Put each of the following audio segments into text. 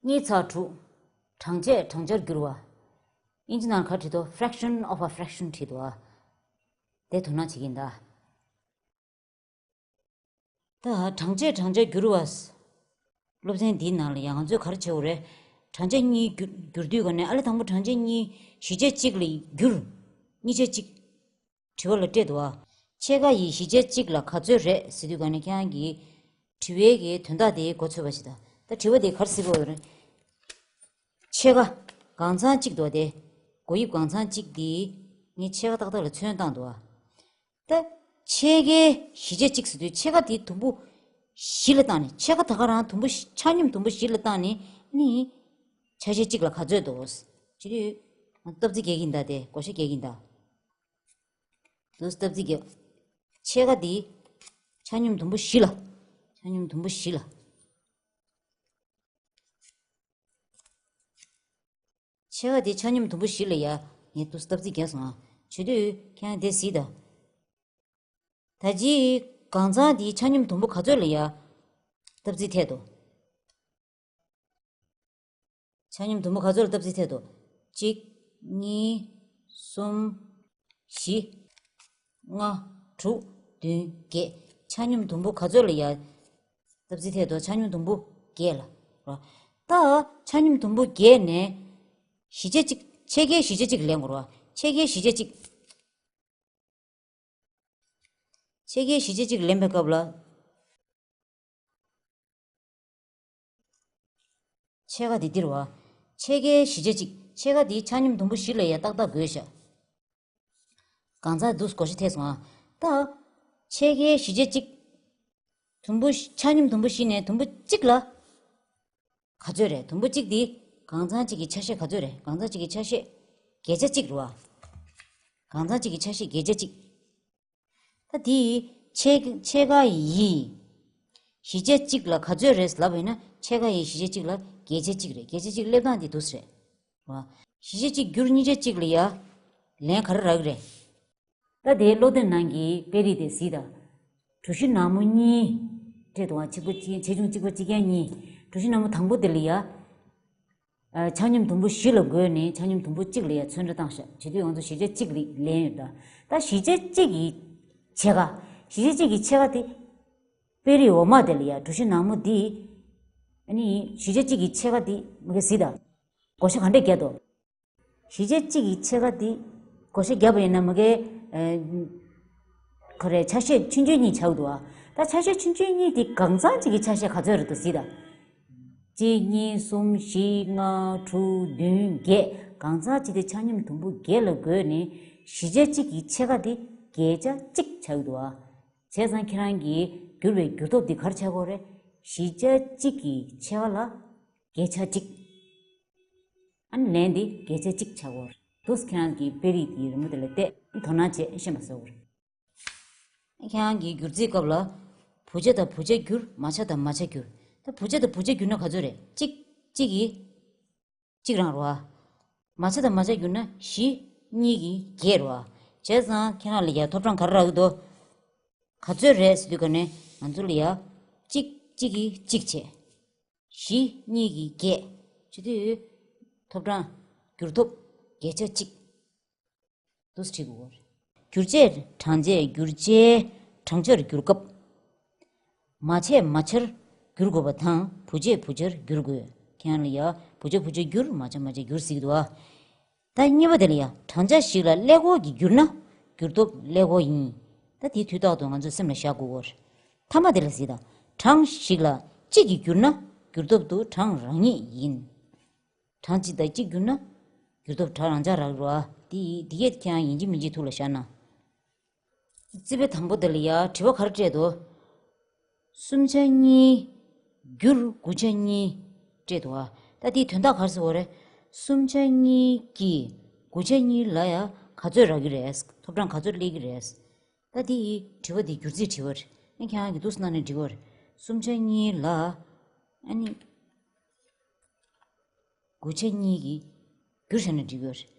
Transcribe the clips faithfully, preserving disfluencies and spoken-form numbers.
གཉིས་ཚེག་དྲུག་གྲངས་བཅད་གྲངས་ཆར་བསྒྱུར་བ། ཨིན་ཇི་ནང་ག་བྲིས་འདུག fraction of a fraction བྲིས་འདུག་ཨ། དེ་དོ་སྣང་བྱེད་ཀྱིན་གདའ། ད་གྲངས་བཅད་གྲངས་ཆར་བསྒྱུར་བ། སློབ་ཚན་འདིའི་ནང་ལ་ཡང་ང་ཚོས་ག་རེ་བྱེད་དགོས་རེད། གྲངས་ཆ་གཉིས་བསྒྱུར་བསྒྱུར་དུས་ག་ནས་ཨ་ལས་དང་པོ་གྲངས་ཆ་གཉིས་བཞི་ཆ་གཅིག་ལ་བསྒྱུར། གཉིས་ཆ་གཅིག་དྲི་བ་ལ་སྤྲད་འདུག་ཨ། ཕྱེད་ཀ་ཡིས་བཞི་ཆ་གཅིག་ལ་ག་ཚོད་རེད་ཟེར་དུས་ག་ནས་ཁྱེད་རང་གིས་དྲི་བའི་གི་དོན་དག་དེ་མགོ་ཚོས་པ་ཞིག་དང་། ད་དྲི་བ་དེ་ག་རེ་ཟེར་གི་ཡོད་རེད། ཕྱེད་ཀ། གང་ཚང་གཅིག་འདུག་སྟེ། བགོ་དབྱིབས་གང་ཚང་གཅིག་འདི་ངས་ཕྱེད་ཀ་ཏག་ཏག་ལ་ཚོན་བཏང་འདུག་ཨ། ད་ཕྱེད་ཀའི་བཞི་ཆ་གཅིག་ཟེར་དུས་ཕྱེད་ཀ་དེ་དུམ་བུ་བཞི་ལ་བཏང་ནས། ཕྱེད་ཀ་ད་ག་རང་དུམ་བུ་བཞི་ཆ་སྙོམས་དུམ་བུ་བཞི་ལ་བཏང་ནས་ནི་ཆ་ཤས་གཅིག་ལ་ག་ཚོད་འདུག་ཟེར་དུས། སྟབས་རྩིས་རྒྱག་གིན་གདའ་སྟེ། བགོ་བཤའ་རྒྱག་གིན་གདའ། འདུག་སྟབས་རྩིས་རྒྱག་ཕྱེད་ཀ་འདི་ཆ་སྙོམས་དུམ་བུ་བཞི་ལ། ཆ་སྙོམས་དུམ་བུ་བཞི་ལ། ཕྱེད་ཀ་འདི་ཆ་སྙོམས་དུམ་བུ་བཞི་ལ་ཡ། ངས་འདུག་སྟབས་རྩིས་རྒྱག་སོང་ཨ། བྱེད་དུས་ཁྱེད་རང་དེ་གཟིགས་དང་། ད་ཅི་གང་ཚང་འདི་ཆ་སྙོམས་དུམ་བུ་ག་ཚོད་ལ་ཡ། སྟབས་རྩིས་ཐེབས་འདུག་ཆ་སྙོམས་དུམ་བུ་ག་ཚོད་ལ་སྟབས་རྩིས་ཐེབས་འདུག་གཅིག་གཉིས། གསུམ། བཞི། ལྔ། དྲུག་བདུན། བརྒྱད། ཆ་སྙོམས་དུམ་བུ་ག་ཚོད་ལ་ཡ། སྟབས་རྩིས་ཐེབས་འདུག་ཆ་སྙོམས་དུམ་བུ་བརྒྱད་ལ། རོ། ད་ཆ་སྙོམས་དུམ་བུ་བརྒྱད་ནས་བཞི་ཆ་གཅིག་ཕྱེད་ཀའི་བཞི་ཆ་གཅིག་ལེན་དགོས་རོ། ཕྱེད་ཀའི་བཞི་ཆ་གཅིག་ཕྱེད་ཀའི་བཞི་ཆ་གཅིག་ལེན་པའི་སྐབས་ལ། ཕྱེད་ཀ་འདི་འདིར་བ། ཕྱེད་ཀའི་བཞི་ཆ་གཅིག་ཕྱེད་ཀ་འདི་ཆ་སྙོམས་དུམ་བུ་བཞི་ལ་ཡ་ཏག་ཏག་བགོས་ཤག་གང་ཚང་འདུག་བགོ་བཤའ་ཐེབས་སོང་ཨ། ད། ཕྱེད་ཀའི་བཞི་ཆ་གཅིག་དུམ་བུ་བཞི་ཆ་སྙོམས་དུམ་བུ་བཞི་ནས་དུམ་བུ་གཅིག་ལ། ག་ཚོད་རེད། དུམ་བུ་གཅིག་འདི་གང་ཚང་གཅིག་གི་ཆ་ཤས་ག་ཚོད་རེད། གང་ཚང་གཅིག་གི་ཆ་ཤས་བརྒྱད་ཆ་གཅིག་རེད་བ། གང་ཚང་གཅིག་གི་ཆ་ཤས་བརྒྱད་ཆ་གཅིག་ད་འདི་ཕྱེད་ཕྱེད་ཀ་ཡི་བཞི་ཆ་གཅིག་ལ་ག་ཚོད་རེད་ལབ་པ་ཡིན་ན། ཕྱེད་ཀ་ཡི་བཞི་ཆ་གཅིག་ལ་བརྒྱད་ཆ་གཅིག་རེད། བརྒྱད་ཆ་གཅིག་སླེབས་སྟངས་འདི་འདུག་སེ་རེད་བ། བཞི་ཆ་གཅིག་བསྒྱུར་གཉིས་ཆ་གཅིག་ལ་ཡ། ལན་ག་རེ་རག་གི་རེད། ད་དེའི་སློབ་དེབ་ནང་གི་དཔེ་རིས་དེ་གཟིགས་དང་། གྲུ་བཞི་ནག་མོ་གཉིས། སྤྲད་འདུག་ཨ། གཅིག་པ་གཅིག་ཆེ་ཆུང་གཅིག་པ་གཅིག་རྐྱང་གཉིས། གྲུ་བཞི་ནག་མོ་དང་པོ་དེ་ལ་ཡ། ཨ། ཆ་སྙོམས་དུམ་བུ་བཞི་ལ་བགོས་ནས་ཆ་སྙོམས་དུམ་བུ་གཅིག་ལ་ཡ་ཚོན་ཁྲ་བཏང་ཤག་བྱེད་དུས་ང་ཚོ་བཞི་ཆ་གཅིག་ལ་ལེན་ཡོད་ད། ད་བཞི་ཆ་གཅིག་གི་ཕྱེད་ཀ་བཞི་ཆ་གཅིག་གི་ཕྱེད་ཀ་དེ། དཔེ་རིས་འོག་མ་དེ་ལ་ཡ་གྲུ་བཞི་ནག་མོ་འདི། ཨ་ནི་བཞི་ཆ་གཅིག་གི་ཕྱེད་ཀ་འདི་མ་གི་གཟིགས་དང་། བགོ་བཤའ་ག་འདྲས་རྒྱག་འདུག་བཞི་ཆ་གཅིག་གི་ཕྱེད་ཀ་འདི་བགོ་བཤའ་བརྒྱབ་པ་ཡིན་ན་མ་གི། ཨ། ག་རེ་ཆ་ཤས་ཆུང་ཆུང་གཉིས་ཆགས་འདུག་ཨ། ད་ཆ་ཤས་ཆུང་ཆུང་གཉིས་འདི་གང་ཚང་གཅིག་གི་ཆ་ཤས་ག་ཚོད་རེད་འདུག་གཟིགས་དང་། གཅིག་གཉིས། གསུམ། བཞི། ལྔ། དྲུག་བདུན། བརྒྱད། གང་ཚང་གཅིག་དེ་ཆ་སྙོམས་དུམ་བུ་བརྒྱད་ལ་བགོས་ནས་བཞི་ཆ་གཅིག་གི་ཕྱེད་ཀ་དེ་བརྒྱད་ཆ་གཅིག་ཆགས་འདུག་ཨ། བྱས་ཙང་ཁྱེད་རང་གིས་བསྒྱུར་བའི་བསྒྱུར་སྟོབས་འདི་ག་རེ་ཆགས་ཀྱི་ཡོད་རེད། བཞི་ཆ་གཅིག་གི་ཕྱེད་ཀ་ལ་བརྒྱད་ཆ་གཅིག་ཨ་ནི་ལན་འདི་བརྒྱད་ཆ་གཅིག་ཆགས་ཀྱི་ཡོད་རེད། འདུག་སེ་ཁྱེད་རང་གིས་དཔེ་རིས་འདིའི་རི་མོ་དེ་ལ་བལྟས་དོ་སྣང་བྱས་ཤེས་པ་བཟོ་དགོས་རེད། ཁྱེད་རང་གིས་སྒྱུར་རྩིས་སྐབས་ལ། བུ་ཆ་དང་བུ་ཆ་བསྒྱུར། མ་ཆ་དང་མ་ཆ་བསྒྱུར། ད་བུ་ཆ་དང་བུ་ཆ་བསྒྱུར་ན་ག་ཚོད་རེད། གཅིག་གཅིག་གིས་གཅིག་རང་རེད་བ། མ་ཆ་དང་མ་ཆ་བསྒྱུར་ན་བཞི་གཉིས་ཀྱིས་བརྒྱད་རེད་བ། བྱས་ཙང་ཁྱེད་རང་ལ་ཡ་ཐོབ་གྲངས་ག་རེ་རག་གི་འདུག་ག་ཚོད་རེད་ཟེར་དུས་ག་ནས་ང་ཚོ་ལ་ཡ། གཅིག་གཅིག་གིས་གཅིག་བྱས། བཞི་གཉིས་ཀྱིས་བརྒྱད། བྱེད་དུས་ཐོབ་གྲངས་བསྒྱུར་ཐོབ་བརྒྱད་ཆ་གཅིག་འདུག་སེ་བྲིས་དགོས། བསྒྱུར་བྱའི་གྲངས་བྱས་བསྒྱུར་བྱའི་གྲངས་ཆར་བསྒྱུར་སྐབས། མ་ཆས་མ་ཆར་བསྒྱུར་དགོས་པ་དང་བུ་ཆས་བུ་ཆར་བསྒྱུར་དགོས། ཁྱེད་རང་ལ་ཡ་བུ་ཆ་བུ་ཆ་བསྒྱུར། མ་ཆ་མ་ཆ་བསྒྱུར་ཟེར་གྱི་འདུག་ཨ། ད་གཉིས་པ་དེ་ལ་ཡ་གྲངས་ཆ་ཞིག་ལ་ཀླད་ཀོར་གྱིས་བསྒྱུར་ན་བསྒྱུར་སྟོབས་ཀླད་ཀོར་ཡིན། ད་དེ་དུས་རྟག་ཏུ་ང་ཚོས་སེམས་ལ་བཞག་དགོས། ཐ་མ་དེ་ལ་གཟིགས་དང་། གྲངས་ཤིག་ལ་གཅིག་གིས་བསྒྱུར་ན་བསྒྱུར་སྟོབས་དེ་གྲངས་རང་ཉིད་ཡིན། གྲངས་གཅིག་དང་གཅིག་བསྒྱུར་ན་བསྒྱུར་སྟོབས་གྲངས་རང་འཇགས་རག་རོ། དེ་འདི་གས་ཁྱེད་རང་ཡིན་གཅིག་མིན་གཅིག་ཐུགས་ལ་བཞག་ན། རྩིས་དཔེ་དང་པོ་དེ་ལ་ཡ་དྲི་བ་ག་རེ་སྤྲད་འདུག་གསུམ་ཆ་གཉིས་བསྒྱུར་དགུ་ཆ་གཉིས་སྤྲད་འདུག་ཨ། ད་དེའི་དོན་དག་ག་རེ་ཟེར་བ་རེད། གསུམ་ཆ་གཉིས་ཀྱིས་དགུ་ཆ་གཉིས་ལ་ཡ་ག་ཚོད་རག་གི་རེད། ཐོབ་གྲངས་ག་ཚོད་སླེབས་ཀྱི་རེད། ད་དེ་ཡི་དྲི་བ་དེ་བསྒྱུར་རྩིས་དྲི་བ་རེད། ཨ་ཁྱེད་རང་གིས་འདུག་སེ་གནང་ནས་འབྲི་དགོས་རེད། གསུམ་ཆ་གཉིས་ལ་ཨ་ནི་དགུ་ཆ་གཉིས་ཀྱིས་བསྒྱུར་བྱས་ནས་འབྲི་དགོས་རེད།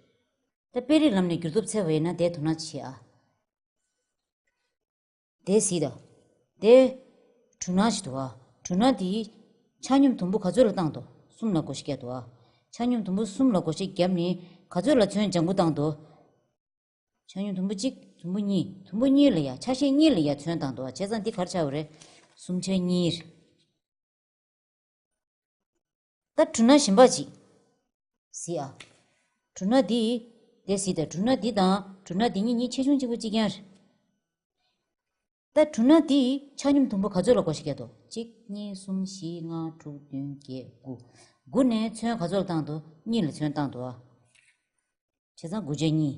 ད་དཔེ་རིས་ལམ་ནས་བསྒྱུར་སྟོབས་འཚོལ་བ་ཡིན་ན་དེ་དོ་སྣང་བྱེད་ཨ། དེ་གཟིགས་དང་། དེ་གྲུ་སྣ་ཞིག་འདུག་ཨ། གྲུ་སྣ་དེ་ཆ་སྙོམས་དུམ་བུ་ག་ཚོད་ལ་བཏང་འདུག་གསུམ་ལ་བགོ་བཤའ་བརྒྱབ་འདུག་ཨ། ཆ་སྙོམས་དུམ་བུ་གསུམ་ལ་བགོ་བཤའ་བརྒྱབ་ནས་ག་ཚོད་ལ་ཚོན་ལྗང་གུ་བཏང་འདུག་ཆ་སྙོམས་དུམ་བུ་གཅིག་དུམ་བུ་གཉིས། དུམ་བུ་གཉིས་ལ་ཡ་ཆ་ཤས་གཉིས་ལ་ཡ་ཚོན་བཏང་འདུག་ཨ། བྱས་ཙང་འདི་ག་རེ་ཆགས་པ་རེད། གསུམ་ཆ་གཉིས་རེད། ད་གྲུ་སྣ་གཞན་པ་ཅིག་གཟིགས་ཨ། གྲུ་སྣ་འདི། དེ་གཟིགས་དང་། གྲུ་སྣ་འདི་དང་གྲུ་སྣ་འདི་གཉིས་གཉིས་ཆེ་ཆུང་གཅིག་པ་གཅིག་རྐྱང་རེད། ད་གྲུ་སྣ་འདི་ཆ་སྙོམས་དུམ་བུ་ག་ཚོད་ལ་བགོ་བཤའ་བརྒྱབ་འདུག་གཅིག་གཉིས་གསུམ་བཞི་ལྔ་དྲུག་བདུན་བརྒྱད་དགུ། དགུ་ནས་ཚོན་ག་ཚོད་ལ་བཏང་འདུག་གཉིས་ལ་ཚོན་བཏང་འདུག་ཨ། བྱས་ཙང་དགུ་ཆ་གཉིས།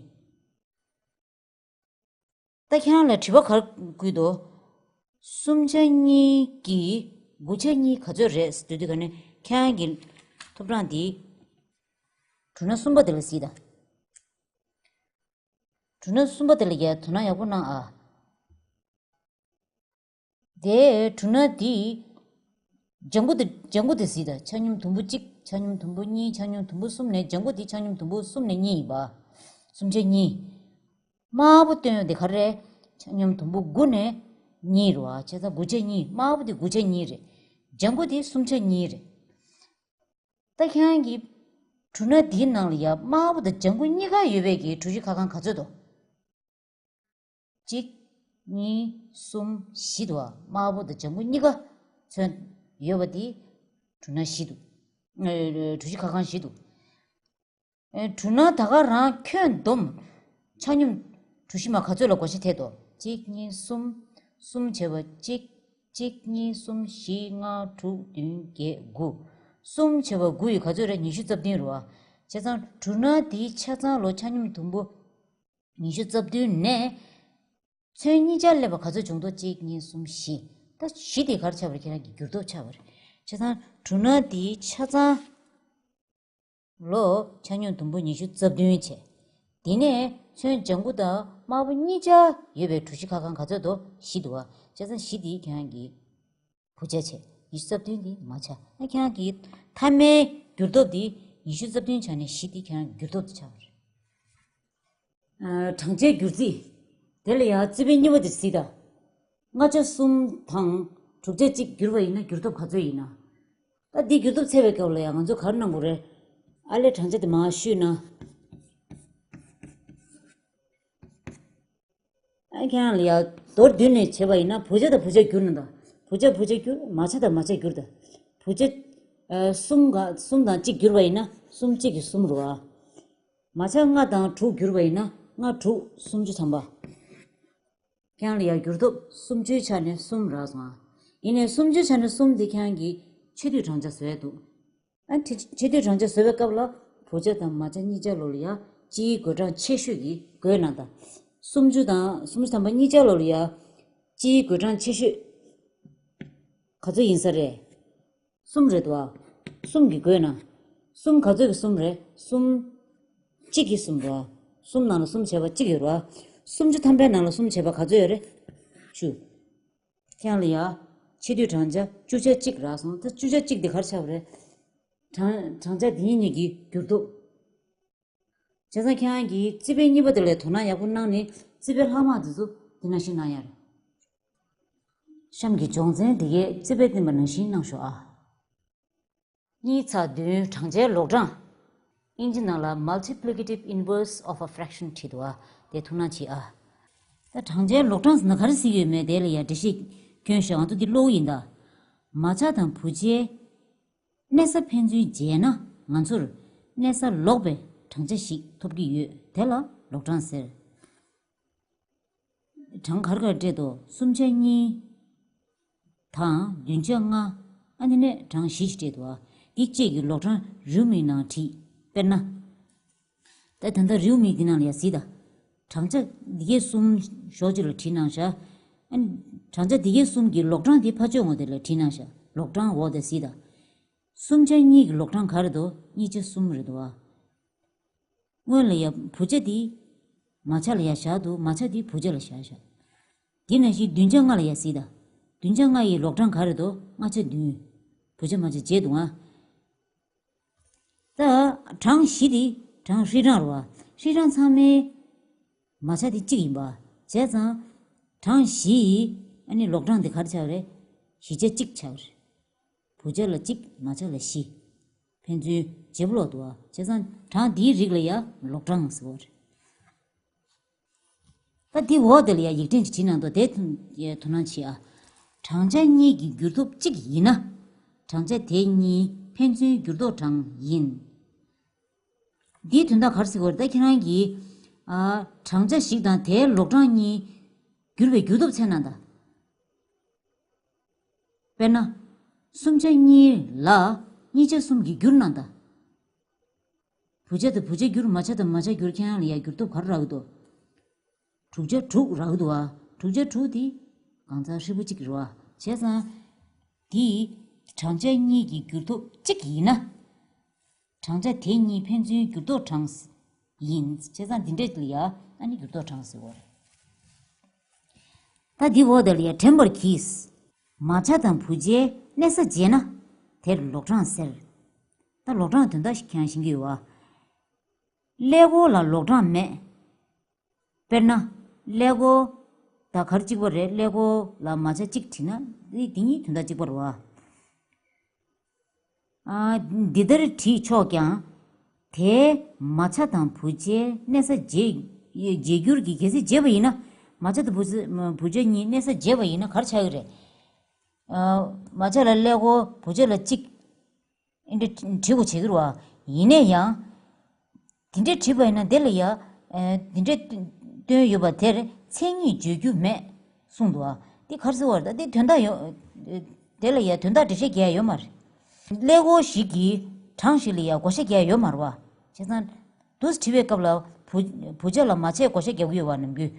ད་ཁྱེད་རང་ལ་དྲི་བ་ག་རེ་བསྐུལ་འདུག་གསུམ་ཆ་གཉིས་ཀྱི་དགུ་ཆ་གཉིས་ག་ཚོད་རེད་ཟེར་དུས། དེ་ག་ནས་ཁྱེད་རང་གི་ཐོབ་གྲངས་འདི་གྲུ་སྣ་གསུམ་པ་དེ་ལ་གཟིགས་དང་། གྲུ་སྣ་གསུམ་པ་དེ་ལ་ཡ་དོ་སྣང་ཡག་པོ་གནང་ཨ། དེ་གྲུ་སྣ་འདི་ལྗང་གུ་དེ། ལྗང་གུ་དེ་གཟིགས་དང་། ཆ་སྙོམས་དུམ་བུ་གཅིག་ཆ་སྙོམས་དུམ་བུ་གཉིས། ཆ་སྙོམས་དུམ་བུ་གསུམ་ནས། ལྗང་གུ་དེ་ཆ་སྙོམས་དུམ་བུ་གསུམ་ནས་གཉིས་ཡིན་པ། གསུམ་ཆ་གཉིས། དམར་པོ་སྟོན་ཡོད་དེ་ག་རེ་རེད། ཆ་སྙོམས་དུམ་བུ་དགུ་ནས་གཉིས་རེད་བ། བྱས་ཙང་དགུ་ཆ་གཉིས། དམར་པོ་དེ་དགུ་ཆ་གཉིས་རེད། ལྗང་གུ་དེ་གསུམ་ཆ་གཉིས་རེད། ད་ཁྱེད་རང་གི་གྲུ་སྣ་འདིའི་ནང་ལ་ཡ་དམར་པོ་དང་ལྗང་གུ་གཉིས་ཀ་ཡོད་པའི་གི་གྲུ་བཞི་ཁ་གང་ག་ཚོད་འདུག་གཅིག་གཉིས། གསུམ། བཞི་འདུག་ཨ། དམར་པོ་དང་ལྗང་གུ་གཉིས་ཀ་ཚོན་ཡོད་པ་དེ་གྲུ་སྣ་བཞི་འདུག་ཨེ། གྲུ་བཞི་ཁ་གང་བཞི་འདུག་ཨེ། གྲུ་སྣ་ད་ག་རང་ཁྱོན་བསྡོམས་ཆ་སྙོམས་གྲུ་བཞི་མ་ག་ཚོད་ལ་བགོ་བཤའ་ཐེབས་འདུག་གཅིག་གཉིས། གསུམ། གསུམ་བྱས་པ་གཅིག་གཅིག་གཉིས། གསུམ། བཞི། ལྔ། དྲུག་བདུན། བརྒྱད། དགུ། གསུམ་བྱས་པ་དགུ་ཡིས་ག་ཚོད་རེད། ཉི་ཤུ་རྩ་བདུན་རེད་བ། བྱས་ཙང་གྲུ་སྣ་དེའི་ཆ་ཚང་ལོ་ཆ་སྙོམས་དུམ་བུ་ཉི་ཤུ་རྩ་བདུན་ནས་ཚོན་གཉིས་ཆར་སླེབས་པ་ག་ཚོད་བྱུང་འདུག་གཅིག་གཉིས། གསུམ། བཞི། ད་བཞི་དེ་ག་རེ་ཆགས་པ་རེད། ཁྱེད་རང་གི་འགྱུར་ལྡོག་ཆགས་པ་རེད། བྱས་ཙང་གྲུ་སྣ་དེའི་ཆ་ཚང་ལོ་ཆ་སྙོམས་དུམ་བུ་ཉི་ཤུ་རྩ་བདུན་བྱས། དེ་ནས་ཚོན་ལྗང་གུ་དང་དམར་པོ་གཉིས་ཆར་ཡོད་པའི་གྲུ་བཞི་ཁ་གང་ག་ཚོད་འདུག་བཞི་འདུག་བ། བྱས་ཙང་བཞི་དེ་ཁྱེད་རང་གི་བུ་ཆ་བྱས། ཉི་ཤུ་རྩ་བདུན་དེ་མ་ཆ། ཨ། ཁྱེད་རང་གི་མཐའ་མའི་འགྱུར་ལྡོག་དེ་ཉི་ཤུ་རྩ་བདུན་ཆ་ནས་བཞི་དེ་ཁྱེད་རང་གི་འགྱུར་ལྡོག་དེ་ཆགས་པ་རེད། ཨ། བགྲང་བྱའི་སྒྱུར་རྩིས། དེ་ལ་ཡང་རྩིས་དཔེ་གཉིས་པ་དེ་གཟིགས་དང་། ལྔ་ཆ་གསུམ་དང་དྲུག་ཆ་གཅིག་བསྒྱུར་བ་ཡིན་ན་འགྱུར་ལྡོག་ག་ཚོད་ཡིན་ན། ད་འདི་འགྱུར་ལྡོག་འཚོལ་བའི་སྐབས་ལ་ཡང་ང་ཚོ་ག་རེ་གནང་དགོས་རེད། ཨ་ལས་བགྲང་བྱ་དེ་མར་བཤུས་ན། ཨ། ཁྱེད་རང་ལ་ཡ་མདོར་བསྡུས་ནས་བྱས་པ་ཡིན་ན། བུ་ཆ་དང་བུ་ཆ་བསྒྱུར་ན་དང་། བུ་ཆ་བུ་ཆ་བསྒྱུར། མ་ཆ་དང་མ་ཆ་བསྒྱུར་དང་། བུ་ཆ། ཨ། གསུམ་ག་གསུམ་དང་གཅིག་བསྒྱུར་བ་ཡིན་ན་གསུམ་གཅིག་གིས་གསུམ་རེད་བ། མ་ཆ་ལྔ་དང་དྲུག་བསྒྱུར་བ་ཡིན་ན་ལྔ་དྲུག་སུམ་ཅུ་ཐམ་པ། ཁྱེད་རང་ལ་ཡ་འགྱུར་ལྡོག་སུམ་ཅུའི་ཆ་ནས་གསུམ་རག་སོང་ཨ། ཡིན་ནའི་སུམ་ཅུའི་ཆ་ནས་གསུམ་དེ་ཁྱེད་རང་གིས་ཆེ་བསྡུས་བགྲང་བྱ་བཟོ་ཡ་འདུག་ཨ། ཆེ་ཆེ་བསྡུས་བགྲང་བྱ་བཟོ་བའི་སྐབས་ལ་བུ་ཆ་དང་མ་ཆ་གཉིས་ཆ་ལོ་ལ་ཡ་སྤྱིའི་བགོད་གྲངས་ཆེ་ཤོས་ཀྱི་བགོས་ན་དང་། སུམ་ཅུ་དང་སུམ་ཅུ་ཐམ་པ་གཉིས་ཆ་ལོ་ལ་ཡ་སྤྱིའི་བགོད་གྲངས་ཆེ་ཤོས་ག་ཚོད་ཡིན་ས་རེད། གསུམ་རེད་དོ། གསུམ་གྱིས་བགོས་ན། གསུམ་ག་ཚོད་ཀྱི་གསུམ་རེད། གསུམ་གཅིག་གི་གསུམ་རེད། གསུམ་ནང་ལ་གསུམ་བྱས་པ་གཅིག་ཡོད་རེད། སུམ་ཅུ་ཐམ་པའི་ནང་ལ་གསུམ་བྱས་པ་ག་ཚོད་ཡོད་རེད། བཅུ། ཁྱེད་རང་ལ་ཡ། ཆེ་བསྡུས་བགྲང་བྱ་བཅུ་ཆ་གཅིག་རག་སོང་། ད་བཅུ་ཆ་གཅིག་དེ་ག་རེ་ཆགས་པ་རེད། བགྲང་བགྲང་བྱ་དེ་གཉིས་གཉིས་ཀྱི་འགྱུར་ལྡོག་བྱས་ཙང་ཁྱེད་རང་གིས་རྩིས་དཔེ་གཉིས་པ་དེ་ལ་དོ་སྣང་ཡག་པོ་གནང་ནས་རྩིས་དཔེ་ལྷག་མ་དེ་ཚོ་དེ་ནང་བཞིན་གནང་ཡ་རེད། གཤམ་གྱི་སྦྱོང་ཚན་འདི་གའི་རྩིས་དཔེ་བསྟན་པ་ནང་བཞིན་གནང་ཤོག་ཨ། གཉིས་ཚེག་བདུན། བགྲང་བྱའི་ལོག་གྲངས། ཨིན་ཇི་ནང་ལ་multiplicative inverse of a fraction བྲིས་འདུག་ཨ། དེ་ཐུགས་སྣང་གྱིས་ཨ། ད་བགྲང་བྱའི་ལོག་གྲངས་ཟེར་ན་ག་རེ་ཟེར་གྱི་ཡོད་མེད་དེ་ལ་ཡ་འགྲེལ་བཤད་སྐྱོན་ཤོག་ང་ཚོ་འདི་ཀློག་གི་ཡིན་ད། མ་ཆ་དང་བུ་ཆའི་གནས་ས་ཕན་ཚུན་འཇལ་ན་ང་ཚོར་གནས་ས་ལོག་པའི་བགྲང་བྱ་ཞིག་ཐོབ་ཀྱི་ཡོད། དེ་ལ་ལོག་གྲངས་ཟེར། གྲངས་ག་རེ་ག་རེ་སྤྲད་དོ། གསུམ་ཆ་གཉིས་དང་བདུན་ཆ་ལྔ། ཨ་ནི་ནས་གྲངས་བཞི་ཞིག་སྤྲད་དོ། འདི་བཅས་ཀྱི་ལོག་གྲངས་རེའུ་མིག་ནང་བྲིས། དཔེར་ན། ད་ད་ལྟ་རེའུ་མིག་འདི་ནང་ལ་ཡ་གཟིགས་དང་། བགྲང་བྱ་འདི་གའི་གསུམ་ཞོགས་ཀྱི་ལ་བྲིས་གནང་བཞག་ཨ་ནི་བགྲང་བྱ་འདི་གའི་གསུམ་གྱི་ལོག་གྲངས་འདི་ཕར་ཕྱོགས་ངོས་དེ་ལ་བྲིས་གནང་བཞག་ལོག་གྲངས་འོག་དེ་གཟིགས་དང་། གསུམ་ཆ་གཉིས་ཀྱི་ལོག་གྲངས་ག་རེ་འདུག་གཉིས་ཆ་གསུམ་རེད་འདུག་ཨ། སྔོན་ལ་ཡ་བུ་ཆ་དེ་མ་ཆ་ལ་ཡ་བཞག་འདུག་མ་ཆ་དེ་བུ་ཆ་ལ་བཞག་བཞག་དེ་ནང་བཞིན་བདུན་ཆ་ལྔ་ལ་ཡ་གཟིགས་དང་། བདུན་ཆ་ལྔ་ཡི་ལོག་གྲངས་ག་རེ་འདུག་ལྔ་ཆ་བདུན། བུ་ཆ་མ་ཆ་བརྗེས་འདུག་ཨ། ད་གྲངས་བཞི་དེ་གྲངས་ཧྲིལ་གྲངས་རེད་བ། ཧྲིལ་གྲངས་ཚང་མའི་མ་ཆ་དེ་གཅིག་ཡིན་པ། བྱས་ཙང་གྲངས་བཞི་ཡི་ཨ་ནི་ལོག་གྲངས་དེ་ག་རེ་ཆགས་རེད། བཞི་ཆ་གཅིག་ཆགས་རེད། བུ་ཆ་ལ་གཅིག་མ་ཆ་ལ་བཞི། ཕན་ཚུན་བརྗེ་པོ་ལོག་འདུག་བ། བྱས་ཙང་གྲངས་འདིའི་རིགས་ལ་ཡ་ལོག་གྲངས་ཟེར་བ་རེད། ད་འདི་འོག་དེ་ལ་ཡ་ཡིག་ཕྲེང་ཅིག་བྲིས་གནང་འདུག་དེ་དོ་སྣང་བྱེད་ཨ། གྲངས་ཆ་གཉིས་ཀྱི་འགྱུར་ལྡོག་གཅིག་ཡིན་ན། གྲངས་ཆ་དེ་གཉིས་ཕན་ཚུན་འགྱུར་ལྡོག་གྲངས་ཡིན། འདིའི་དོན་དག་ག་རེ་ཟེར་དགོས་རེད། ད་ཁྱེད་རང་གིས་ཨ་གྲངས་ཆ་ཞིག་དང་དེའི་ལོག་གྲངས་གཉིས་འགྱུར་བའི་འགྱུར་ལྡོག་བཙལ་གནང་དང་། དཔེར་ན། སུམ་ཆ་གཉིས་ལ་གཉིས་ཆ་གསུམ་གྱིས་བསྒྱུར་གནང་དང་། བུ་ཆ་དང་བུ་ཆ་བསྒྱུར། མ་ཆ་དང་མ་ཆ་བསྒྱུར། ཁྱེད་རང་ལ་ཡ་འགྱུར་ལྡོག་ག་རེ་རག་གི་འདུག་དྲུག་ཆ་དྲུག་རག་གི་འདུག་བ། དྲུག་ཆ་དྲུག་དེ་གང་ཚང་ཧྲིལ་པོ་གཅིག་རེད་བ། བྱས་ཙང་། དེ་གྲངས་ཆ་གཉིས་ཀྱི་འགྱུར་ལྡོག་གཅིག་ཡིན་ན། གྲངས་ཆ་དེ་གཉིས་ཕན་ཚུན་འགྱུར་ལྡོག་གྲངས་ཡིན། བྱས་ཙང་འདི་འདྲས་ལ་ཡ་ཨ་ནི་འགྱུར་ལྡོག་གྲངས་ཟེར་བ་རེད། ད་འདི་འོག་དེ་ལ་ཡ་དྲན་པར་གྱིས། མ་ཆ་དང་བུ་ཆའི་གནས་ས་བརྗེས་ན་དེར་ལོག་གྲངས་ཟེར། ད་ལོག་གྲངས་དོན་དག་ཞིག་ཁྱེད་རང་ཤེས་ཀྱི་ཡོད་བ། ཀླད་ཀོར་ལ་ལོག་གྲངས་མེད། དཔེར་ན། ཀླད་ཀོར། ད་ག་རེ་གཅིག་པ་རེད། ཀླད་ཀོར་ལ་མ་ཆ་གཅིག་བྲིས་ན་འདི་འདི་གཉིས་དོན་དག་གཅིག་པ་རེད་བ། ཨ། འདི་ལྟར་བྲིས་ཆོག་ཀྱང་། དེའི་མ་ཆ་དང་བུ་ཆའི་གནས་ས་བརྗེ་བརྗེ་འགྱུར་གྱིས་གལ་སྲིད་བརྗེས་པ་ཡིན་ན། མ་ཆ་དང་བུ་ཆ་བུ་ཆ་གཉིས་གནས་ས་བརྗེས་པ་ཡིན་ན་ག་རེ་ཆགས་ཀྱི་རེད། ཨ། མ་ཆ་ལ་ཀླད་ཀོར། བུ་ཆ་ལ་གཅིག་ཨེ་འདྲ་བྲིས་དགོས་བྱེད་ཀྱི་རེད་བ། ཡིན་ན་ཡང་། དེ་འདྲ་བྲིས་པ་ཡིན་ན་དེ་ལ་ཡ། ཨེ། དེ་འདྲ་བཏོན་ཡོད་པ་དེར་མཚན་ཉིད་བརྗོད་རྒྱུ་མེད་གསུངས་འདུག་ཨ། དེ་ག་རེ་ཟེར་བ་རེད། ད་དེ་དོན་དག་ཡོད། དེ་ལ་ཡ་དོན་དག་འགྲེལ་བཤད་རྒྱག་ཡ་ཡོད་མ་རེད། ཀླད་ཀོར་ཞིག་གིས་གྲངས་ཤིག་ལ་ཡ་བགོ་བཤའ་རྒྱག་ཡ་ཡོད་མ་རེད་བ། བྱས་ཙང་། འདུག་སེ་བྲིས་པའི་སྐབས་ལ་བུ་བུ་ཆ་ལ་མ་ཆས་བགོ་བཤའ་རྒྱག་གི་ཡོད་བ། ནམ་རྒྱུན།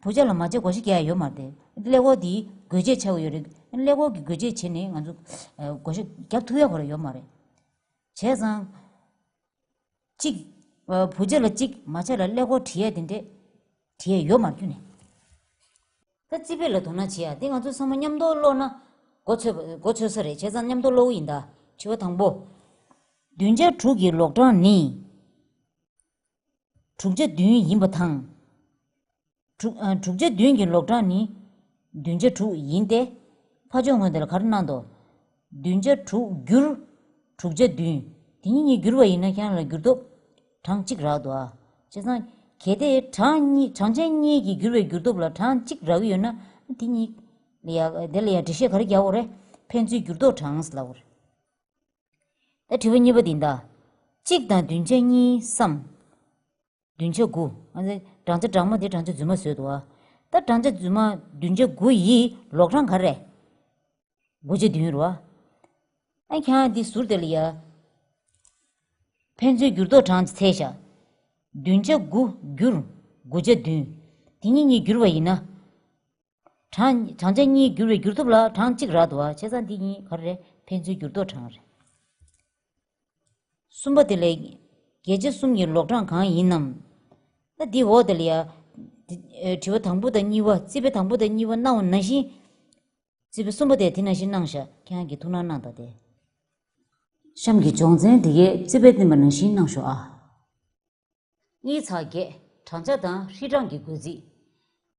བུ་ཆ་ལ་མ་ཆས་བགོ་བཤའ་རྒྱག་ཡ་ཡོད་མ་རེད། ཀླད་ཀོར་དེ་དགོས་ཆས་ཆགས་ཀྱི་ཡོད་རེད། ཀླད་ཀོར་གྱི་དགོས་ཆས་བྱས་ནས་ང་ཚོ་ཨ་བགོ་བཤའ་རྒྱག་ཐུབ་ཡ་ཁོ་རང་ཡོད་མ་རེད། བྱས་ཙང་། གཅིག་ཨ། བུ་ཆ་ལ་གཅིག་མ་ཆ་ལ་ཀླད་ཀོར་བྲིས་ཡ་དེ་འདྲས་བྲིས་ཡ་ཡོད་མ་རེད་ཁྱོན་ནས། ད་རྩིས་དཔེ་ལ་དོ་སྣང་བྱེད་ཡ་དེ་ང་ཚོ་ཚང་མ་མཉམ་དུ་ཀློག་ན་མགོ་ཚོས་པ་མགོ་ཚོས་ས་རེད། བྱས་ཙང་མཉམ་དུ་ཀློག་གི་ཡིན་ད། དྲི་བ་དང་པོ། བདུན་ཆ་དྲུག་གི་ལོག་གྲངས་ནི། དྲུག་ཆ་བདུན་ཡིན་པ་དང་། དྲུག་ཨ། དྲུག་ཆ་བདུན་གྱི་ལོག་གྲངས་ནི་བདུན་ཆ་དྲུག་ཡིན་ཏེ། ཕར་ཕྱོགས་ངོས་དེ་ལ་ག་རེ་གནང་འདུག་བདུན་ཆ་དྲུག་བསྒྱུར་དྲུག་ཆ་བདུན། དེ་གཉིས་གཉིས་བསྒྱུར་བ་ཡིན་ན་ཁྱེད་རང་ལ་འགྱུར་ལྡོག་གྲངས་གཅིག་རག་འདུག་ཨ། བྱས་ཙང་གལ་ཏེ་གྲངས་གཉིས་གྲངས་ཆ་གཉིས་ཀྱིས་བསྒྱུར་བའི་འགྱུར་ལྡོག་ལ་གྲངས་གཅིག་རག་གི་ཡོད་ན་དེ་གཉིས་ལ་ཡ་དེ་ལ་ཡ་འགྲེལ་བཤད་ག་རེ་རྒྱག་དགོས་རེད། ཕན་ཚུན་འགྱུར་ལྡོག་གྲངས་ལབ་དགོས་རེད། ད་དྲི་བ་གཉིས་པ་འདི་ད། གཅིག་དང་བདུན་ཆ་གཉིས་སམ། བདུན་ཆ་དགུ། ཨ་ནི་བགྲང་བྱ་སྦྲགས་མ་དེ་བགྲང་བྱ་རྫུན་མ་བཟོས་འདུག་ཨ། ད་བགྲང་བྱ་རྫུན་མ་བདུན་ཆ་དགུ་ཡི་ལོག་གྲངས་ག་རེ་རེད། དགུ་ཆ་བདུན་རེད་བ། ཨ་ཁྱེད་རང་འདི་ཟུར་དེ་ལ་ཡ། ཕན་ཚུན་འགྱུར་ལྡོག་གྲངས་ཀྱི་ཚད་བཞག་བདུན་ཆ་དགུ་བསྒྱུར་དགུ་ཆ་བདུན། དེ་གཉིས་གཉིས་བསྒྱུར་བ་ཡིན་ན། གྲངས་གྲངས་ཆ་གཉིས་བསྒྱུར་བའི་འགྱུར་ལྡོག་ལ་གྲངས་གཅིག་རག་འདུག་བ། བྱས་ཙང་འདི་གཉིས་ག་རེ་རེད། ཕན་ཚུན་འགྱུར་ལྡོག་གྲངས་རེད། གསུམ་པ་དེ་ལས། བརྒྱད་ཆ་གསུམ་གྱི་ལོག་གྲངས་གང་ཡིན་ནམ། ད་འདི་འོག་དེ་ལ་ཡ། དྲི་བ་དང་པོ་དང་གཉིས་པ། རྩིས་དཔེ་དང་པོ་དང་གཉིས་པ་གནང་བ་ནང་བཞིན། རྩིས་དཔེ་གསུམ་པ་དེ་དེ་ནང་བཞིན་གནང་ཤག་ཁྱེད་རང་གིས་ཐུགས་སྣང་གནང་དང་དེ། གཤམ་གྱི་སྦྱོང་ཚན་དེ་གའི་རྩིས་དཔེ་བསྟན་པ་ནང་བཞིན་གནང་ཤོག་ཨ། གཉིས་ཚེག་བརྒྱད། གྲངས་ཆ་དང་ཧྲིལ་གྲངས་ཀྱི་བགོ་རྩིས།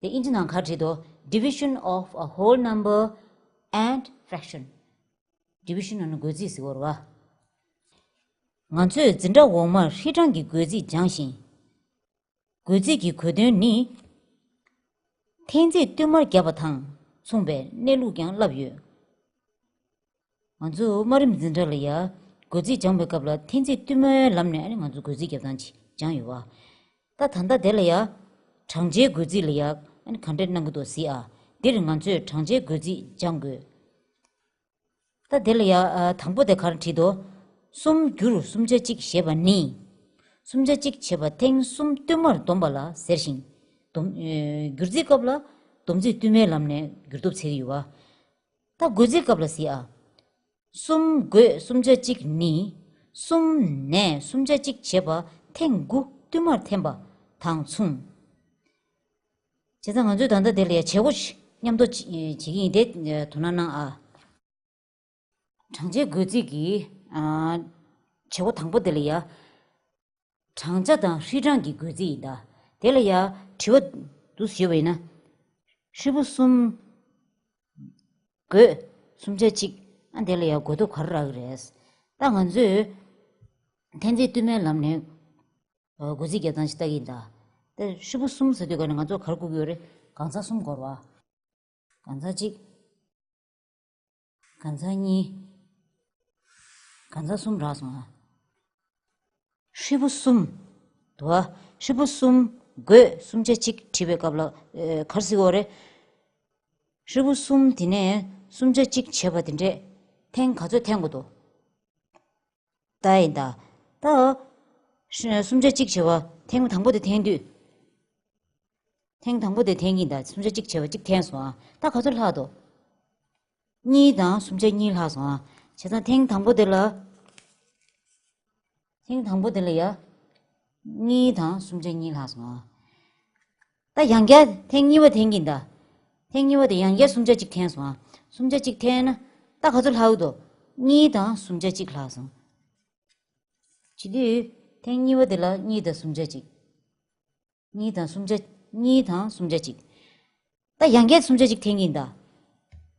དེ་ཨིན་ཇི་ནང་ག་བྲིས་འདུག Division of a whole number and fraction. Division ནི་བགོ་རྩིས་ཟེར་བ་རེད་བ། ང་ཚོས་འཛིན་གྲྭ་འོག་མར་ཧྲིལ་གྲངས་ཀྱི་བགོ་རྩིས་སྦྱངས་ཤིང་། བགོ་རྩིས་ཀྱི་གོ་དོན་ནི། ཐེངས་རྩིས་བསྟུད་མར་བརྒྱབ་པ་དང་མཚུངས་པའི་གནས་ལུགས་ཀྱང་བསླབས་ཡོད། ང་ཚོ་དམའ་རིམ་འཛིན་གྲྭ་ལ་ཡ། བགོ་རྩིས་སྦྱངས་པའི་སྐབས་ལ་ཐེངས་རྩིས་བསྟུད་མའི་ལམ་ནས་ཨ་ནི་ང་ཚོ་བགོ་རྩིས་རྒྱབ་སྟངས་ཅིག་སྦྱངས་ཡོད་བ། ད་ད་ལྟ་དེ་ལ་ཡ། གྲངས་ཆའི་བགོ་རྩིས་ལ་ཡ། ཨ་ནི་ག་འདྲས་གནང་གི་འདུག་ཟེར་ཨ། འདིར་ང་ཚོས་གྲངས་ཆའི་བགོ་རྩིས་སྦྱང་དགོས། ད་དེ་ལ་ཡ། ཨ། དང་པོ་དེ་ག་རེ་བྲིས་འདུག་གསུམ་བསྒྱུར་སུམ་ཆ་གཅིག་ཞེས་པ་ནི། སུམ་ཆ་གཅིག་ཞེས་པ་ཐེངས་གསུམ་བསྟུད་མར་བསྡོམས་པ་ལ་ཟེར་ཞིང་། བསྡོམས། ཨེ། བསྒྱུར་རྩིས་སྐབས་ལ་བསྡོམས་རྩིས་བསྟུད་མའི་ལམ་ནས་འགྱུར་ལྡོག་འཚོལ་གྱི་ཡོད་བ། ད་བགོ་རྩིས་སྐབས་ལ་གཟིགས་ཨ། གསུམ་བགོས་སུམ་ཆ་གཅིག་ནི། གསུམ་ནས་སུམ་ཆ་གཅིག་བྱས་པ་ཐེངས་དགུ་བསྟུད་མར་འཐེན་པ་དང་མཚུངས། བྱས་ཙང་ང་ཚོས་ད་ལྟ་དེ་ལ་ཡ་བྱེད་སྒོ་ཞིག་མཉམ་དུ་བྱེད་ཀྱི་ཡིན་ཏེ། དོ་སྣང་གནང་ཨ། གྲངས་ཆའི་བགོ་རྩིས་ཀྱི། ཨ། བྱེད་སྒོ་དང་པོ་དེ་ལ་ཡ། གྲངས་ཆ་དང་ཧྲིལ་གྲངས་ཀྱི་བགོ་རྩིས་ཡིན་ད། དེ་ལ་ཡ་དྲི་བ་འདུག་ཞུས་པ་ཡིན་ན། ཧྲིལ་པོ་གསུམ་བགོས་སུམ་ཆ་གཅིག་ཨ། དེ་ལ་ཡ་བགོ་ཐོབ་ག་རེ་རག་གི་རེད། ད་ང་ཚོས་ འཐེན་རྩེ་སྟོད་སྨད་ལམ་ནས་སྒོ་རྩིས་རྒྱག་སྟངས་ཤིག་ལྟ་གི་ཡིན་ད། ད་ཧྲིལ་པོ་གསུམ་ཟེར་དུས་ག་ནས་ང་ཚོ་ག་རེ་དགོས་ཀྱི་ཡོད་རེད། གང་ཚང་གསུམ་དགོས་རེད་བ། གང་ཚང་གཅིག་གང་ཚང་གཉིས། གང་ཚང་གསུམ་རག་སོང་ཨ། ཧྲིལ་པོ་གསུམ། འདུག་ཨ། ཧྲིལ་པོ་གསུམ། སྒོས་གསུམ་ཆ་གཅིག་བྲིས་པའི་སྐབས་ལ་ཨེ་ག་རེ་ཟེར་དགོས་རེད། ཧྲིལ་པོ་གསུམ་དེ་ནས་གསུམ་ཆ་གཅིག་བྱས་པ་དེ་འདྲས་ཐེངས་ག་ཚོད་འཐེན་དགོས་འདུག་ད་ཡིན་ད། ད། ཧྲི་གསུམ་ཆ་གཅིག་བྱས་པ་ཐེངས་དང་པོ་དེ་འཐེན་དུས། ཐེངས་དང་པོ་དེ་འཐེན་གྱིན་ད། གསུམ་ཆ་གཅིག་བྱས་པ་གཅིག་འཐེན་སོང་ཨ། ད་ག་ཚོད་ལྷག་འདུག་གཉིས་དང་གསུམ་ཆ་གཉིས་ལྷག་སོང་ཨ། བྱས་ཙང་ཐེངས་དང་པོ་དེ་ལ། ཐེངས་དང་པོ་དེ་ལ་ཡ། གཉིས་དང་གསུམ་ཆ་གཉིས་ལྷག་སོང་ཨ། ད་ཡང་བསྐྱར་ཐེངས་གཉིས་པ་འཐེན་གྱིན་ད། ཐེངས་གཉིས་པ་དེ་ཡང་བསྐྱར་གསུམ་ཆ་གཅིག་འཐེན་སོང་ཨ། གསུམ་ཆ་གཅིག་འཐེན་ན། ད་ག་ཚོད་ལྷག་འདུག་གཉིས་དང་གསུམ་ཆ་གཅིག་ལྷག་སོང་། བྱེད་དུས་ཐེངས་གཉིས་པ་དེ་ལ་གཉིས་དང་གསུམ་ཆ་གཅིག་གཉིས་དང་གསུམ་ཆ། གཉིས་དང་གསུམ་ཆ་གཅིག་ད་ཡང་བསྐྱར་གསུམ་ཆ་གཅིག་འཐེན་གྱིན་ད།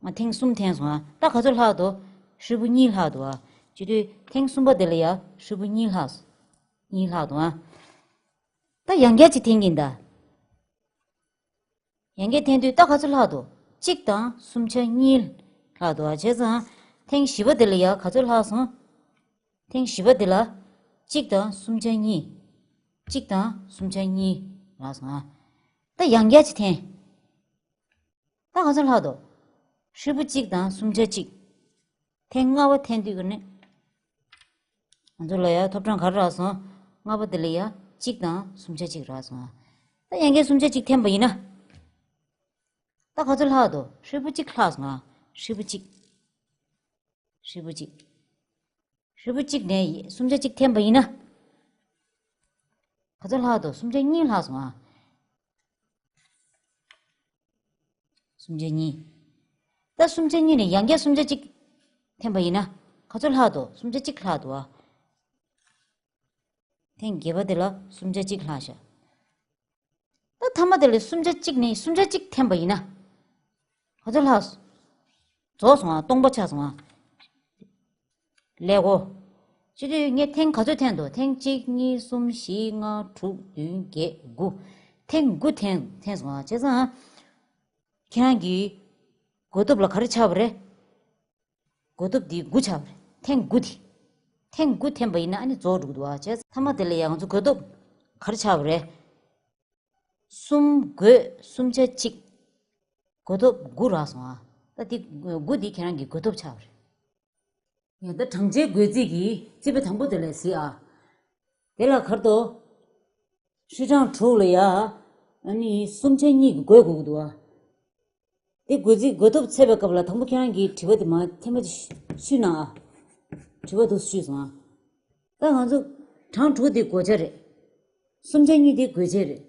ང་ཐེངས་གསུམ་འཐེན་སོང་ཨ། ད་ག་ཚོད་ལྷག་འདུག་ཧྲིལ་པོ་གཉིས་ལྷག་འདུག་ཨ། བྱེད་དུས་ཐེངས་གསུམ་པ་དེ་ལ་ཡ་ཧྲིལ་པོ་གཉིས་ལྷག་གཉིས་ལྷག་འདུག་ཨ། ད་ཡང་བསྐྱར་གཅིག་འཐེན་གྱིན་ད། ཡང་བསྐྱར་འཐེན་དུས་ད་ག་ཚོད་ལྷག་འདུག་གཅིག་དང་གསུམ་ཆ་གཉིས་ལྷག་འདུག་ཨ། བྱས་ཙང་ཐེངས་བཞི་པ་དེ་ལ་ཡ་ག་ཚོད་ལྷག་སོང་། ཐེངས་བཞི་པ་དེ་ལ་གཅིག་དང་གསུམ་ཆ་གཉིས། གཅིག་དང་གསུམ་ཆ་གཉིས་ལྷག་སོང་ཨ། ད་ཡང་བསྐྱར་གཅིག་འཐེན། ད་ག་ཚོད་ལྷག་འདུག་ཧྲིལ་པོ་གཅིག་དང་གསུམ་ཆ་གཅིག་ཐེངས་ལྔ་པ་འཐེན་དུས་ཀྱི་ནི། ང་ཚོ་ལ་ཡ་ཐོབ་གྲངས་ག་རེ་རག་སོང་། ལྔ་པ་དེ་ལ་ཡ་གཅིག་དང་གསུམ་ཆ་གཅིག་རག་སོང་ཨ། ད་ཡང་བསྐྱར་གསུམ་ཆ་གཅིག་འཐེན་པ་ཡིན་ན། ད་ག་ཚོད་ལྷག་འདུག་ཧྲིལ་པོ་གཅིག་ལྷག་སོང་ཨ། ཧྲིལ་པོ་གཅིག་ཧྲིལ་པོ་གཅིག་ཧྲིལ་པོ་གཅིག་ནས་གསུམ་ཆ་གཅིག་འཐེན་པ་ཡིན་ན། ག་ཚོད་ལྷག་འདུག་གསུམ་ཆ་གཉིས་ལྷག་སོང་ཨ། གསུམ་ཆ་གཉིས། ད་གསུམ་ཆ་གཉིས་ནས་ཡང་བསྐྱར་གསུམ་ཆ་གཅིག་འཐེན་པ་ཡིན་ན། ག་ཚོད་ལྷག་འདུག་གསུམ་ཆ་གཅིག་ལྷག་འདུག་ཨ། ཐེངས་བརྒྱད་པ་དེ་ལ་གསུམ་ཆ་གཅིག་ལྷག་ཤག་ད་མཐའ་མ་དེ་ལ་གསུམ་ཆ་གཅིག་ནས་གསུམ་ཆ་གཅིག་འཐེན་པ་ཡིན་ན། ག་ཚོད་ལྷག་རྫོགས་སོང་ཨ། སྟོང་པ་ཆགས་སོང་ཨ། ཀླད་ཀོར། སྤྱི་འཐུས་ངས་ཐེངས་ག་ཚོད་འཐེན་འདུག་ཐེངས་གཅིག་གཉིས་གསུམ་བཞི་ལྔ་དྲུག་བདུན་བརྒྱད་དགུ། ཐེངས་དགུ་འཐེན་འཐེན་སོང་ཨ། བྱས་ཙང་། ཁྱེད་རང་གི་གོ་ཐོབ་ལ་ག་རེ་ཆགས་པ་རེད། གོ་ཐོབ་འདི་དགུ་ཆགས་པ་རེད། ཐེངས་དགུ་དེ། ཐེངས་དགུ་འཐེན་པ་ཡིན་ན་ཨ་ནི་རྫོགས་འགྲོ་གི་འདུག་ཨ། བྱས་ཙང་མཐའ་མ་དེ་ལ་ཡང་ང་ཚོ་གོ་ཐོབ་ག་རེ་ཆགས་པ་རེད། གསུམ་བགོས་གསུམ་ཆ་གཅིག་གོ་ཐོབ་དགུ་རག་སོང་ཨ། ད་འདི་དགུ་འདི་ཁྱེད་རང་གི་གོ་ཐོབ་ཆགས་པ་རེད། ཡང་ད་བགྲང་བྱའི་བགོད་རྩིས་ཀྱི་རྩིས་པ་དང་པོ་དེ་ལ་གཟིགས་ཨ། དེ་ལ་གར་དོ། ཧྲིལ་གྲངས་དྲུག་ལ་ཡ། ཨ་ནི་གསུམ་ཆ་གཉིས་ཀྱི་བགོད་དགོས་ཀྱི་འདུག་ཨ། དེ་བགོད་རྩིས་བགོད་ཐོབ་འཚོལ་བའི་སྐབས་ལ་དང་པོ་ཁྱེད་རང་གིས་དྲི་བ་དེ་མ་ཐེངས་མ་ཞུས་ན་ཨ། དྲི་བ་དུ་ཞུས་སོང་ཨ། ད་ང་ཚོ་གྲངས་དྲུག་དེ་བགོ་བྱ་རེད། གསུམ་ཆ་གཉིས་དེ་བགོད་བྱ་རེད།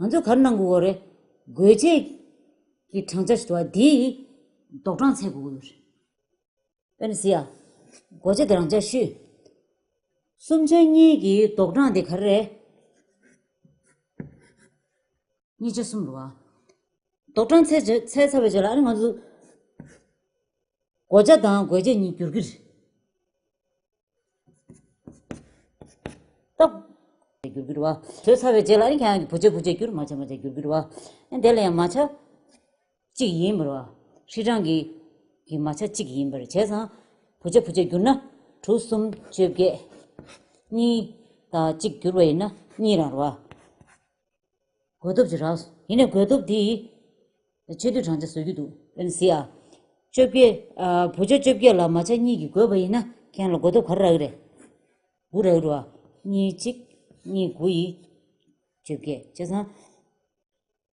ང་ཚོ་ག་རེ་གནང་དགོས་རེད། བགོད་བྱའི་གྲངས་ཆ་ཞིག་འདུག་ཨ། དེའི་ལྡོག་གྲངས་འཚོལ་དགོས་ཀྱི་ཡོད་རེད། དཔེར་ན་གཟིགས་ཨ། བགོ་བྱ་དེ་རང་ཆ་ཤོད། གསུམ་ཆ་གཉིས་ཀྱི་ལྡོག་གྲངས་དེ་ག་རེ་རེད། གཉིས་ཆ་གསུམ་རེད་བ། ལྡོག་གྲངས་འཚོལ་བྱ་འཚོལ་ཚར་བའི་རྗེས་ལ་ཨ་ནི་ང་ཚོ་བགོ་བྱ་དང་བགོད་བྱ་གཉིས་འགྱུར་གྱི་རེད། སྟབས། འགྱུར་གྱི་རེད་བ། བཟོས་ཚར་བའི་རྗེས་ལ་ཨ་ནི་ཁྱེད་རང་གི་བུ་ཆ་བུ་ཆ་འགྱུར། མ་ཆ་མ་ཆ་འགྱུར་གྱི་རེད་བ། ཨ་ནི་དེ་ལ་ཡང་མ་ཆ་གཅིག་ཡིན་པ་རེད་བ། ཧྲིལ་གྲངས་ཀྱི་གི་མ་ཆ་གཅིག་ཡིན་པ་རེད། བྱས་ཙང་བུ་ཆ་བུ་ཆ་འགྱུར་ན་དྲུག་གསུམ་བཅོ་བརྒྱད། གཉིས་དང་གཅིག་འགྱུར་བ་ཡིན་ན་གཉིས་རང་རེད་བ། བགོ་ཐོབ་ཅིག་རག་སོང་། ཡིན་ནའི་བགོ་ཐོབ་འདི་ཆེད་དུ་གྲངས་ཆ་བཟོ་རྒྱུ་འདུག་ཨ་ནི་གཟིགས་ཨ། བཅོ་བརྒྱད། ཨ། བུ་ཆ་བཅོ་བརྒྱད་ལ་མ་ཆ་གཉིས་ཀྱིས་བགོས་པ་ཡིན་ན་ཁྱེད་རང་ལ་བགོ་ཐོབ་ག་རེ་རག་གི་རེད། དགུ་རག་གི་རེད་བ། གཉིས་གཅིག་གཉིས་དགུ་ཡིས་བཅོ་བརྒྱད། བྱས་ཙང་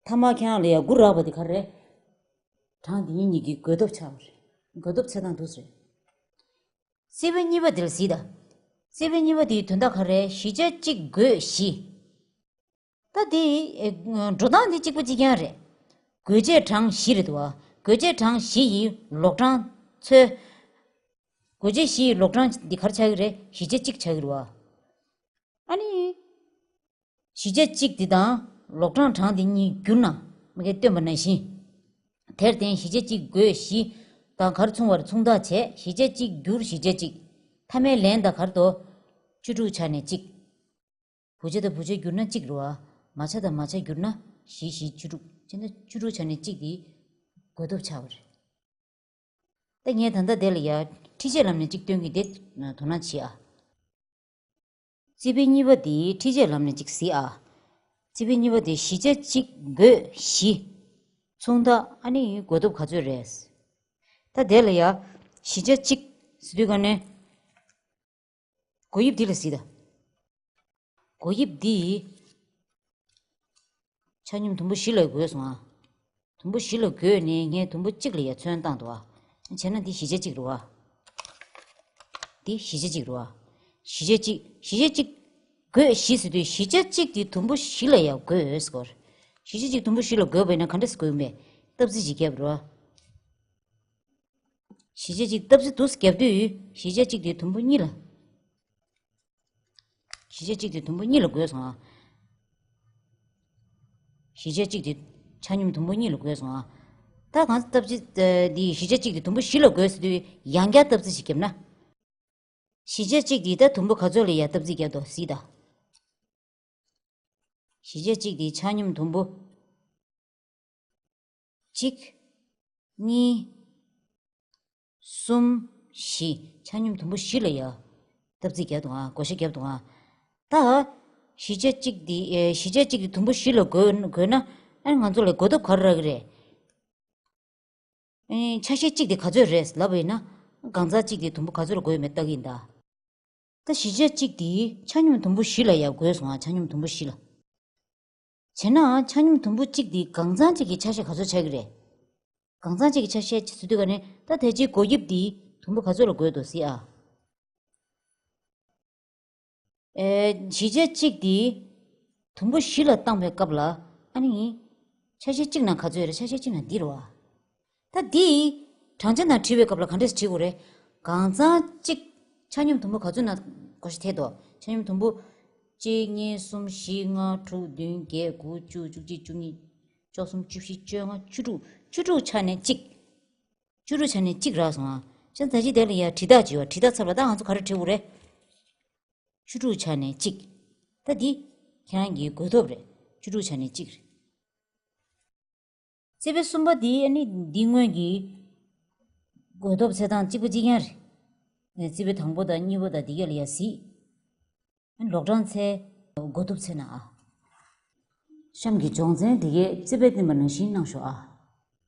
མཐའ་མ་ཁྱེད་རང་ལ་ཡ་དགུ་རག་པ་དེ་ག་རེ་རེད། གྲངས་འདི་གཉིས་ཀྱི་བགོ་ཐོབ་ཆགས་པ་རེད། བགོ་ཐོབ་འཚོལ་སྟངས་འདུག་སེ་རེད། རྩིས་པ་གཉིས་པ་དེ་ལ་གཟིགས་དང་། རྩིས་པ་གཉིས་པ་དེའི་དོན་དག་ག་རེ་རེད། བཞི་ཆ་གཅིག་བགོས་བཞི། ད་དེ། ཨེ། འགྲོ་སྟངས་དེ་གཅིག་པ་གཅིག་རྐྱང་རེད། བགོ་བྱའི་གྲངས་བཞི་རེད་འདུག་བ། བགོ་བྱའི་གྲངས་བཞི་ཡི་ལྡོག་གྲངས་འཚོལ། བགོ་བྱ་བཞི་ཡི་ལྡོག་གྲངས་འདི་ག་རེ་ཆགས་ཀྱི་རེད། བཞི་ཆ་གཅིག་ཆགས་ཀྱི་རེད་བ། ཨ་ནི། བཞི་ཆ་གཅིག་འདི་དང་ལྡོག་གྲངས་གྲངས་འདི་གཉིས་བསྒྱུར་ན་མ་གིར་བཏོན་པ་ནང་བཞིན། དེར་བརྟེན་བཞི་ཆ་གཅིག་བགོས་བཞི་དང་ག་རེ་མཚུངས་པར་མཚུངས་རྟགས་བྱས། བཞི་ཆ་གཅིག་བསྒྱུར་བཞི་ཆ་གཅིག་མཐའ་མའི་ལན་དང་ག་རེ་འདུག་བཅུ་དྲུག་ཆ་ནས་གཅིག་བུ་ཆ་དང་བུ་ཆ་བསྒྱུར་ན་གཅིག་རེད་བ། མ་ཆ་དང་མ་ཆ་བསྒྱུར་ན་བཞི་བཞི་བཅུ་དྲུག་བྱས་ན་བཅུ་དྲུག་ཆ་ནས་གཅིག་དེ་བགོ་ཐོབ་ཆགས་པ་རེད། ད་ངས་ད་ལྟ་དེ་ལ་ཡ་ཁྲི་ཕྱེད་ལམ་ནས་གཅིག་སྟོན་གྱི་དེ་དོ་སྣང་བྱེད་ཨ། རྩིས་དཔེ་གཉིས་པ་དེ་ཁྲི་ཕྱེད་ལམ་ནས་གཅིག་གཟིགས་ཨ། རྩིས་དཔེ་གཉིས་པ་དེ་བཞི་ཆ་གཅིག་བགོ་བཞི། མཚུངས་རྟགས་ཨ་ནི་བགོ་ཐོབ་ག་ཚོད་རེད། ད་དེ་ལ་ཡ་བཞི་ཆ་གཅིག་ཟེར་དུས་ག་ནས། བགོ་དབྱིབས་འདི་ལ་གཟིགས་དང་། བགོ་དབྱིབས་འདི། ཆ་སྙོམས་དུམ་བུ་བཞི་ལ་བགོས་སོང་ཨ། དུམ་བུ་བཞི་ལ་བགོས་ནས་ངས་དུམ་བུ་གཅིག་ལ་ཡ་ཚོན་བཏང་འདུག་ཨ། བྱས་ན་འདི་བཞི་ཆ་གཅིག་རེད་བ། འདི་བཞི་ཆ་གཅིག་རེད་བ། བཞི་ཆ་གཅིག་བཞི་ཆ་གཅིག་བགོས་བཞི་ཟེར་དུས་བཞི་ཆ་གཅིག་འདི་དུམ་བུ་བཞི་ལ་ཡ་བགོས་ཟེར་གོ། བཞི་ཆ་གཅིག་དུམ་བུ་བཞི་ལ་བགོས་པ་ཡིན་ན་ག་འདྲ་སེ་བགོས་ཡོང་མེད། སྟབས་རྩིས་ཅིག་བརྒྱབ་རེད་བ། བཞི་ཆ་གཅིག་སྟབས་རྩིས་འདུག་སེ་བརྒྱབ་དུས་བཞི་ཆ་གཅིག་དེ་དུམ་བུ་གཉིས་ལ། བཞི་ཆ་གཅིག་དེ་དུམ་བུ་གཉིས་ལ་བགོས་སོང་ཨ། བཞི་ཆ་གཅིག་དེ་ཆ་སྙོམས་དུམ་བུ་གཉིས་ལ་བགོས་སོང་ཨ། ད་གང་སྟབས་རྩིས་འདི་བཞི་ཆ་གཅིག་དེ་དུམ་བུ་བཞི་ལ་བགོས་ཟེར་དུས་ཡང་བསྐྱར་སྟབས་རྩིས་ཤིག་བརྒྱབ་ན། བཞི་ཆ་གཅིག་དེ་ད་དུམ་བུ་ག་ཚོད་ལ་ཡ་སྟབས་རྩིས་བརྒྱབ་འདུག་གཟིགས་དང་། བཞི་ཆ་གཅིག་དེ་ཆ་སྙོམས་དུམ་བུ། གཅིག་གཉིས། གསུམ། བཞི། ཆ་སྙོམས་དུམ་བུ་བཞི་ལ་ཡ། སྟབས་རྩིས་བརྒྱབ་འདུག་ཨ། བགོ་བཤའ་བརྒྱབ་འདུག་ཨ། ད། བཞི་ཆ་གཅིག་དེ་ཨེ་བཞི་ཆ་གཅིག་དེ་དུམ་བུ་བཞི་ལ་བགོས་བགོས་ན་ཨ་ནི་ང་ཚོ་ལ་བགོ་ཐོབ་ག་རེ་རག་གི་རེད། ཨེ་ཆ་ཤས་གཅིག་དེ་ག་ཚོད་རེད་ལབ་པ་ཡིན་ན། གང་ཚང་གཅིག་དེ་དུམ་བུ་ག་ཚོད་ལ་བགོས་ཡོད་མེད་ལྟ་གི་ཡིན་ད། ད་བཞི་ཆ་གཅིག་དེ་ཆ་སྙོམས་དུམ་བུ་བཞི་ལ་ཡ་བགོས་སོང་ཨ། ཆ་སྙོམས་དུམ་བུ་བཞི་ལ། བྱས་ན་ཆ་སྙོམས་དུམ་བུ་གཅིག་དེ་གང་ཚང་གཅིག་གི་ཆ་ཤས་ག་ཚོད་ཆགས་ཀྱི་རེད། གང་ཚང་གཅིག་གི་ཆ་ཤས་ཟེར་དུས་ག་ནས་ད་དེ་རྗེས་བགོ་དབྱིབས་དེ་དུམ་བུ་ག་ཚོད་ལ་བགོས་འདུག་གཟིགས་ཨ། ཨེ་བཞི་ཆ་གཅིག་དེ་དུམ་བུ་བཞི་ལ་བཏང་བའི་སྐབས་ལ་ཨ་ནི། ཆ་ཤས་གཅིག་ནང་ག་ཚོད་རེད། ཆ་ཤས་གཅིག་ནང་འདི་རེད་བ། ད་འདི། གྲངས་ཆ་ནང་བྲིས་པའི་སྐབས་ལ་ག་འདྲས་བྲིས་དགོས་རེད། གང་ཚང་གཅིག་ཆ་སྙོམས་དུམ་བུ་ག་ཚོད་ནང་བགོ་བཤའ་ཐེབས་འདུག་ཆ་སྙོམས་དུམ་བུ། གཅིག་གཉིས་གསུམ་བཞི་ལྔ་དྲུག་བདུན་བརྒྱད་དགུ་བཅུ་བཅུ་གཅིག་བཅུ་གཉིས། བཅུ་གསུམ་བཅུ་བཞི་བཅོ་ལྔ་བཅུ་དྲུག་བཅུ་དྲུག་ཆ་ནས་གཅིག་བཅུ་དྲུག་ཆ་ནས་གཅིག་རག་སོང་ཨ། བྱས་ཙང་ད་ཅི་དེ་ལ་ཡ་བྲིས་རྟགས་བྱས་པ། བྲིས་རྟགས་ཚར་བ་ད་ང་ཚོ་ག་རེ་བྲིས་དགོས་རེད། བཅུ་དྲུག་ཆ་ནས་གཅིག་ད་འདི། ཁྱེད་རང་གི་བགོ་ཐོབ་རེད། བཅུ་དྲུག་ཆ་ནས་གཅིག་རེད། རྩིས་དཔེ་གསུམ་པ་འདི་ཨ་ནི་འདི་སྔོན་གྱི། བགོ་ཐོབ་ཚེ་དང་གཅིག་པ་གཅིག་རྐྱང་རེད། རྩིས་དཔེ་དང་པོ་དང་གཉིས་པ་དང་འདི་ག་ལ་ཡ་གཟིགས། ཨ་ནི་ལོག་གྲངས་ཚེ། བགོ་ཐོབ་ཚེ་ན་ཨ། གཤམ་གྱི་སྦྱོང་ཚན་འདི་གའི་རྩིས་དཔེ་བསྟན་པ་ནང་བཞིན་གནང་ཤོག་ཨ།